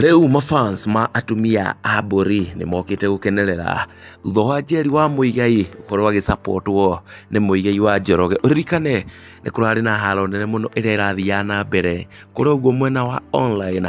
Rĩu mafans ma atumia a mbũri nĩ mokĩte gũkenerera thutha wa Njeri wa Muigai gũkorwo agĩsapotwo nĩ Muigai wa Njoroge. Ũririkane nĩ kũrarĩ na haro nene mũno ĩrĩa ĩrathiaga na mbere kũrĩa ũguo mwena wa online,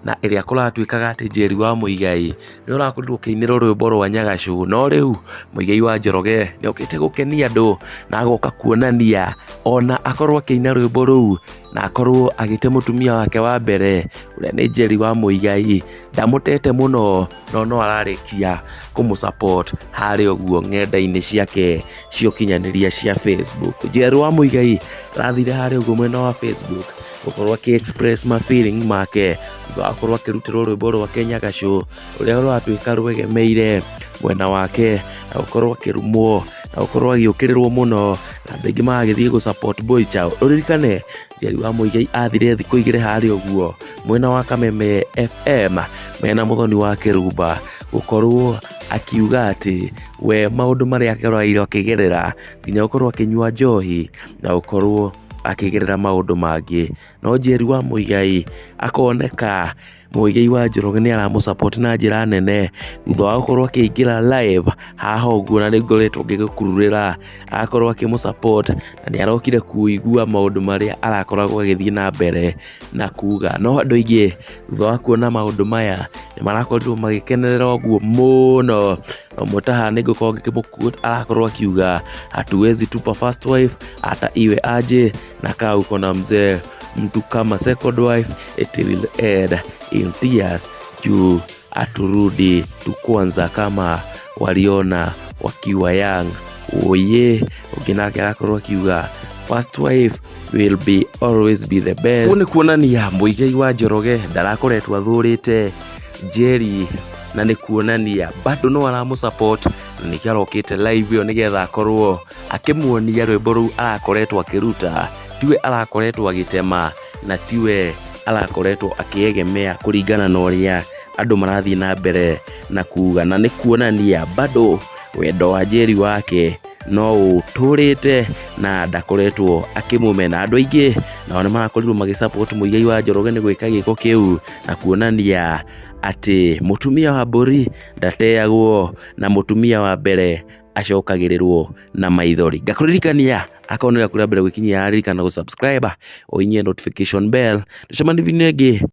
na ĩrĩa kũratuĩkaga atĩ Njeri wa Muigai nĩ ũrakorirwo ũkĩinĩrwo rwĩmbo rwa Nyagacũ, no rĩu Muigai wa Njoroge nĩ okĩte gũkenia andũ na agoka kuonania ona akorwo akĩina rwĩmbo rũu na akorwo agĩte mũtumia wake wa mbere ũrĩa nĩ Njeri wa Muigai, ndamũtete mũno no no ararĩkia kũmũ support harĩa ũguo ng'enda-inĩ ciake cia ũkinyanĩria cia Facebook. Njeri wa Muigai arathire harĩa ũguo mwena wa Facebook gũkorwo akĩ express ma feeling make thutha wa gũkorwo akĩrutĩrwo rwĩmbo rwake Nyagacũ rũrĩa rũratuĩka rwegemeire mwena wake na gũkorwo akĩrumwo na gũkorwo agĩũkĩrĩrwo mũno na andũ aingĩ magagĩthiĩ gũ support boy child. Ũririkane Njeri wa Muigai athire thikũ igĩrĩ harĩa ũguo mwena wa Kameme FM mena Mũthoni wa Kĩrumba gũkorwo akiuga atĩ we maũndũ marĩa akorirwo akĩgerera nginya gũkorwo akĩnyua njohi na gũkorwo akĩgerera maũndũ mangĩ. No Njeri wa Muigai akoneka Muigai wa Njoroge nĩ aramũ support na njĩra nene thutha wa gũkorwo akĩingĩra live haha ũguo na nĩ ngoretwo ngĩgũkururĩra agakorwo akĩmũ support na nĩ arokire kũigua maũndũ marĩa arakoragwo agĩthiĩ na mbere na kuga. No andũ aingĩ thutha wa kuona maũndũ maya nĩ marakorirwo magĩkenerera ũguo mũno, na ũmwe ta haha nĩ ngũkorwo ngĩkĩmũ arakorwo akiuga hatuwezi tupa first wife hata iwe aje na kaa uko na mzee mtu kama second wife it will end in tears juu aturudi tu kwanza kama waliona wakiwa young. Oye, ũngĩ nake agakorwo akiuga first wife will be always be the best. Ũũ nĩ kuonania Muigai wa Njoroge ndarakoretwo athũrĩte Njeri na nĩ kuonania bado no aramũ support na nĩkĩo arokĩte live ĩyo nĩgetha akorwo akĩmuonia rwĩmbo rũu arakoretwo akĩruta tiwe arakoretwo agĩtema na tiwe arakoretwo akĩegemea kũringana na ũrĩa andũ marathiĩ na mbere na kuga, na nĩ kuonania bado wendo wa Njeri wake no ũtũrĩte na ndakoretwo akĩmũmena. Andũ aingĩ nao nĩ marakorirwo magĩ support Muigai wa Njoroge nĩ gwĩka gĩko kĩu na kuonania atĩ mũtumia wa mbũri ndateagwo na mũtumia wa mbere acokagĩrĩrwo na maithori. Ngakũririkania akorwo nĩ rĩaku rĩa mbere gwĩkinyia, ririkana gũ subscribe ũhihinye notification bell, tũcemanie video ĩngĩ.